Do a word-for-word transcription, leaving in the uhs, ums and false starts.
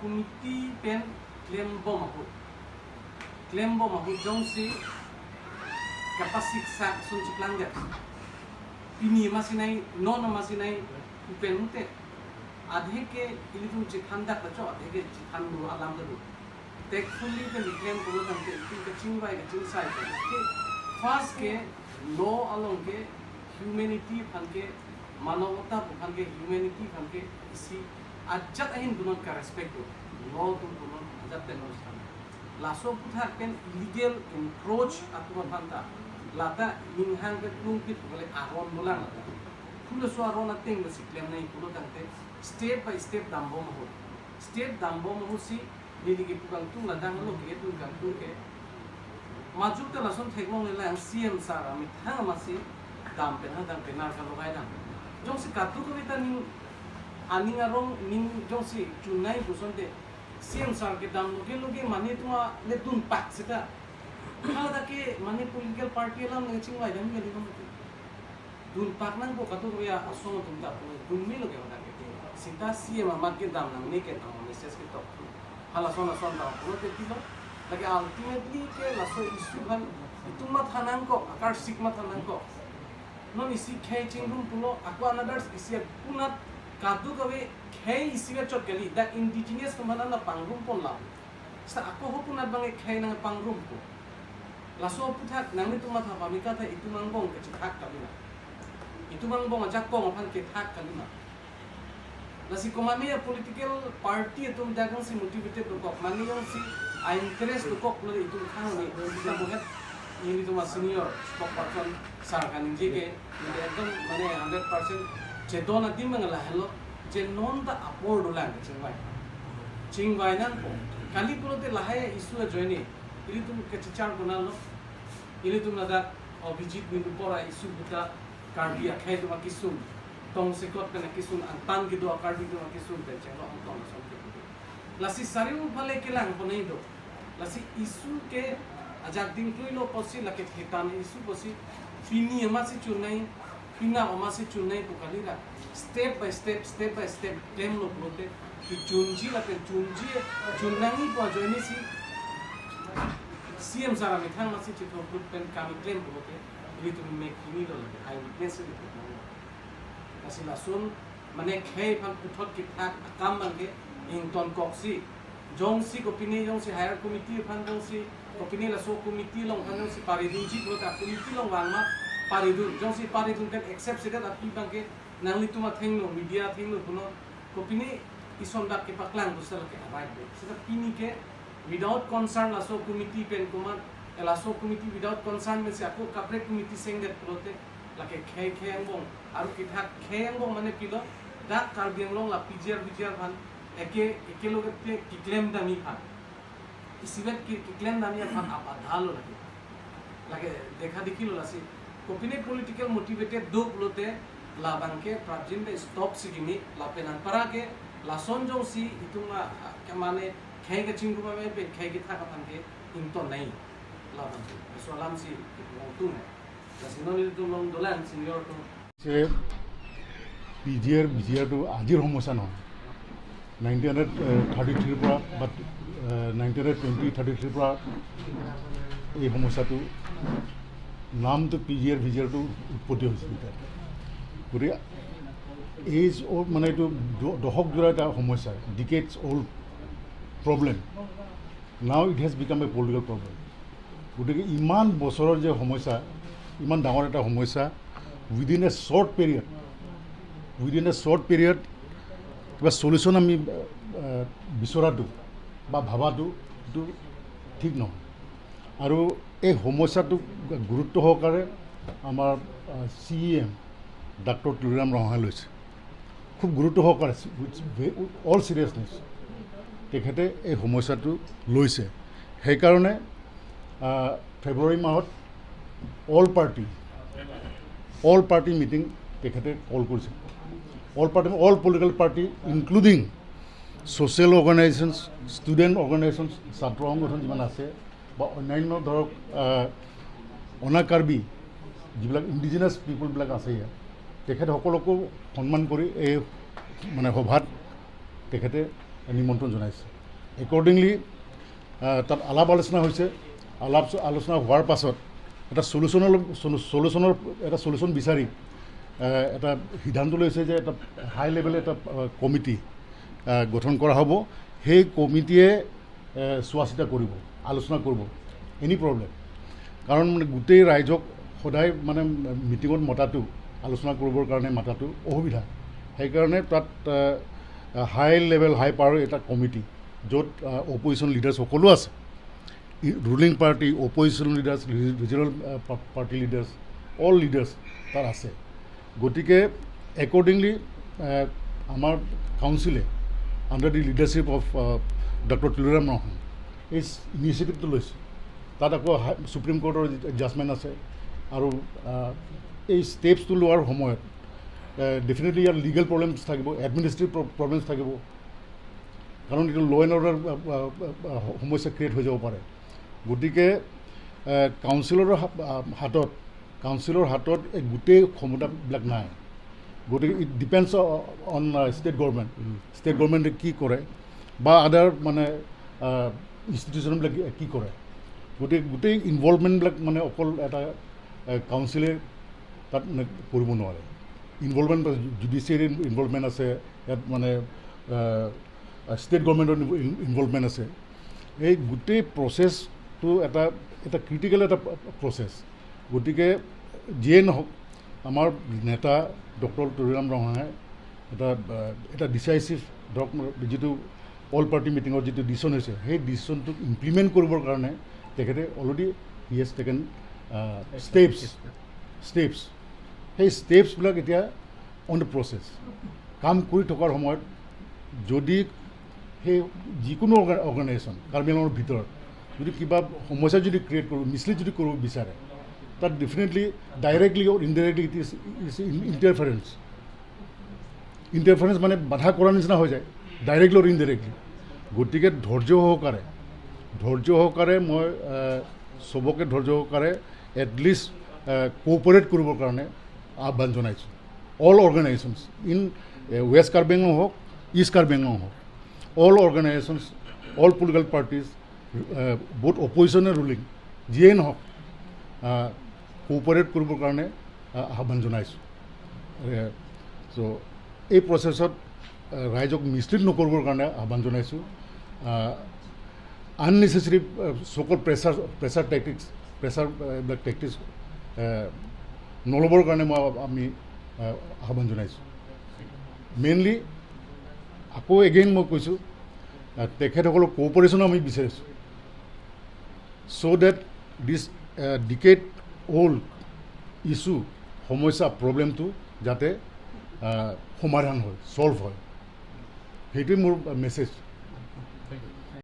Committee pen klembom ahut, klembom ahut jongsi kapasik sak sun chiplang det. Pini masi nai, non masi nai, upen mute. Adhe ke ilitum chithan dak lacho, adhe ke chithan dulu alam dulu. Tactfully pen diklem pulo tangte, itum kachingvai kachingsai ke. First ke law along ke humanity aphan ke, manavta aphan ke, humanity aphan ke isi ajat ahin punon ka-respect do. Law atum punon ajat tenon stan. Laso aphuthak pen illegal encroach atum aphan ta, lata ninghang ke plungpit kali aron dolang lata. Phulaso aron ateng masi klem nai pulo tangte, step by step dambom ahut. Step dambom ahut si neli kepu kangtung ladak lo ke, tum kangtung ke. Maju ta lason theklonglelang, C M sir amethang masi dam pen ha dam pen nar kalogai dam. Jongsi katu kami ta ning, aning arong ning jongsi chunai pusonte, C M sir kedam loge loge mane atum le dunpak seta. Hala ta ke mane political party alam le chingvai dam kali dam. Dunpak nangpo katu kami asong atum ta pu, dunme loge hadak ke. Seta C M amat kedam nangne ke tang message ketok. Halason lason ta pulote pilo. Lake ultimately ke laso issue aphan itum matha nangkok, akarsik matha nangkok. Non isi khei chingrum pulo, ako another isi akunat kadokave khei isi achot kali, dak indigenous atum aphan la pangrum ponlo. Seta ako ho akunat abang khei nangpangrumpo. Laso aphuthak nanglitum matha pamika ta itum angbong kachethak kalima. Itum angbong ajakong aphan kethak kalima. Lasi komatne a-political party atum dak jongsi motivated dokok, mane jongsi a-interest dokok pulo itum khang ni, itum muhet, ilitum a-senior spokesperson sir kaningje ke, neli ekdom mane hundred percent chedon adim abang lahelo, je non ta apor dolang kachingvai. Chingvai nangpo. Kali pulote lahai issue ajoine, ilitum kachichar konatlo, ilitum ladak Abhijit Menu apor a-issue ahut ta Karbi akhei atum akesung, tongsekot pen akesung, angtan kedo a-Karbi atum akesung pen chenglo angtong ason ke. Lasi sariu phale kelang ponai do. Lasi issue ke ajak dingkluilo pusi lake thetan issue pusi pini amatsi chunai, pini amatsi chunai pu kali ra. Step by step, step by step klemlo pulote, kechunji lapen chunji, chun nangji pu ajoine si C M sir amethang amatsi chithoplut pen kam keklem pulote, ilitum mek hini lo lake, eyewitness ilitum nang. Lasi lason, mane khei aphan puthot kethak akam abang ke ingtonkoksi. Jongsi kopine jongsi higher committee aphan jongsi, kopine laso committee along aphan jongsi paridunji pulote committee along vang ma paridun. Jongsi paridun pen accept sedet api abang ke nanglitum athengno, media athengno punon, kopine ison dak kepaklang pusita lake a-right do. Seta pini ke without concern laso committee pen komat, eh, laso committee without concern pensi ako kaprek committee sengdet pulote, lake khei khei angbong, aru kethak khei angbong mane pilo, dak Karbi Anglong la P G R V G R aphan eke, ekeloge te keklem damji aphan. Isivet ke, keklem damji aphan abadhalo lake. Lake dekha dekhilo lasi. Kopine political motivated do pulote labang ke prapjin be stop si kimi, lapen anpara ke lason jongsi itum a, a, ke mane khei kachingrum ave pen khei kethak aphan ke ington nai. Labang ke. Laso alam si itum tung. Lasi non itum along dolang senior atum. যে P G আৰ, ভি জি আৰটো আজিৰ সমস্যা নহয়। Nineteen hundred thirty থ্ৰীৰ পৰা বা nineteen hundred twenty thirty থ্ৰীৰ পৰা এই সমস্যাটো, নামটো পি জি আৰ, ভি জি আৰটো উৎপত্তি হৈছিল তাত। গতিকে এইজ অ-, মানে এইটো দ-, দশক জোৰা এটা সমস্যা, ডিকেডছ old problem. Now it has become a political problem. গতিকে ইমান বছৰৰ যে সমস্যা, ইমান ডাঙৰ এটা সমস্যা, within a short period, within a short period কিবা চলিউশ্যন আমি, আহ, বিচৰাটো বা ভাবাটো, এইটো ঠিক নহয়। আৰু এই সমস্যাটোক গুৰুত্ব সহকাৰে আমাৰ, আহ, চি ই এম ডাক্তৰ তুলিৰাম ৰংহাঙে লৈছে। খুব গুৰুত্ব সহকাৰে, with ve-, all seriousness তেখেতে এই সমস্যাটো লৈছে। সেইকাৰণে, আহ, ফেব্ৰুৱাৰী মাহত all party, all party meeting তেখেতে কল কৰিছে। All party, all political party, including social organisations, student organisations, ছাত্ৰ সংগঠন যিমান আছে, বা অন্যান্য ধৰক, আহ, অনা কাৰ্বি যিবিলাক ইণ্ডিজিনাছ পিপলবিলাক আছে ইয়াত, তেখেতসকলকো সন্মান কৰি এই মানে সভাত তেখেতে নিমন্ত্ৰণ জনাইছে। একৰ্ডিংলি তাত আলাপ আলোচনা হৈছে। আলাপ আলোচনা হোৱাৰ পাছত এটা চলিউশ্যনৰ চলিউশ্যনৰ এটা চলিউশ্যন বিচাৰি আহ, এটা সিদ্ধান্ত লৈছে যে এটা হাই লেভেল এটা কমিটি গঠন কৰা হ'ব। সেই কমিটিয়ে আহ, চোৱা চিতা কৰিব, আলোচনা কৰিব এনি প্ৰব্লেম। কাৰণ মানে গোটেই ৰাইজক সদায় মানে মিটিঙত মতাটো, আলোচনা কৰিবৰ কাৰণে মাতাটো অসুবিধা। সেইকাৰণে তাত হাই লেভেল হাই পাৱাৰ এটা কমিটি, য'ত অপজিশ্যন লিডাৰ্ছ সকলো আছে, ruling party, opposition leaders, regional party leaders, all leaders তাত আছে। গতিকে একৰ্ডিংলি আমাৰ কাউন্সিলে under the leadership of doctor Tuliram Ronghang এই ইনিচিয়েটিভটো লৈছে। তাত আকৌ হাই- ছুপ্ৰিম কোৰ্টৰ জাজমেণ্ট আছে আৰু আহ, এই ষ্টেপছটো লোৱাৰ সময়ত ডেফিনেটলি ইয়াৰ লিগেল প্ৰব্লেমছ থাকিব, এডমিনিষ্ট্ৰেটিভ প্ৰব্লেমছ থাকিব, কাৰণ এইটো ল' এণ্ড অৰ্ডাৰ সমস্যা ক্ৰিয়েট হৈ যাব পাৰে। গতিকে আহ, কাউন্সিলৰ হা- আহ, হাতত কাউন্সিলৰ হাতত এই গোটেই ক্ষমতাবিলাক নাই। গতিকে it depends on state government, state গভৰ্ণমেণ্টে কি কৰে বা আদাৰ মানে ইনষ্টিটিউশ্যনবিলাক কি কৰে। গতিকে গোটেই ইনভলভমেণ্টবিলাক মানে অকল এটা কাউন্সিলে তাত মানে কৰিব নোৱাৰে। ইনভলভমেণ্ট, জুডিচিয়েৰী ইনভলভমেণ্ট আছে ইয়াত, মানে ষ্টেট গভৰ্ণমেণ্টৰ ইনভলভমেণ্ট আছে। এই গোটেই প্ৰচেছটো এটা এটা ক্ৰিটিকেল এটা প্ৰচেছ। গতিকে যিয়ে নহওক, আমাৰ নেতা ডক্টৰ তুলিৰাম ৰংহাঙে এটা আহ, এটা ডিচাইচিভ, ধৰক, যিটো অল পাৰ্টি মিটিঙত যিটো ডিচিশ্যন হৈছে, সেই ডিচিশ্যনটোক ইমপ্লিমেণ্ট কৰিবৰ কাৰণে তেখেতে already he has taken steps steps সেই ষ্টেপছবিলাক এতিয়া অন দ্য প্ৰচেছ। কাম কৰি থকাৰ সময়ত যদি সেই যিকোনো অৰ্গেনাইজেশ্যন কাৰ্বি আংলঙৰ ভিতৰত যদি কিবা সমস্যা যদি ক্ৰিয়েট কৰিব, মিছলিড যদি কৰিব বিচাৰে, তাত definitely directly or indirectly it is is interference. Interference মানে বাধা কৰাৰ নিচিনা হৈ যায়, ডাইৰেক্টলি অৰ ইনডাইৰেক্টলি। গতিকে ধৈৰ্য সহকাৰে ধৈৰ্য সহকাৰে মই আহ, চবকে ধৈৰ্য সহকাৰে এটলিষ্ট কোঅপাৰেট কৰিবৰ কাৰণে আহ্বান জনাইছোঁ। All organisations in west Karbi Anglong হওক, ইষ্ট কাৰ্বি আংলং হওক, all organisations, all political parties, both opposition নে ৰুলিং, যিয়েই নহওক, কোঅপাৰেট কৰিবৰ কাৰণে আহ, আহ্বান জনাইছোঁ। চ' এই প্ৰচেছত ৰাইজক মিছলিড নকৰিবৰ কাৰণে আহ্বান জনাইছোঁ। আননেচেচাৰী চ'কল্ড প্ৰেছাৰ প্ৰেছাৰ টেকটিক্স প্ৰেছাৰ এইবিলাক টেকটিক্স নল'বৰ কাৰণে মই আমি আহ, আহ্বান জনাইছোঁ। মেইনলি আকৌ এগেইন মই কৈছোঁ, আহ, তেখেতসকলৰ কোঅপাৰেশ্যনো আমি বিচাৰিছোঁ। চ' ডেট দিছ ডিকেড অ'ল্ড ইছ্যু, সমস্যা, প্ৰব্লেমটো যাতে আহ, সমাধান হয়, ছল্ভ হয়, সেইটোৱে মোৰ মেছেজ।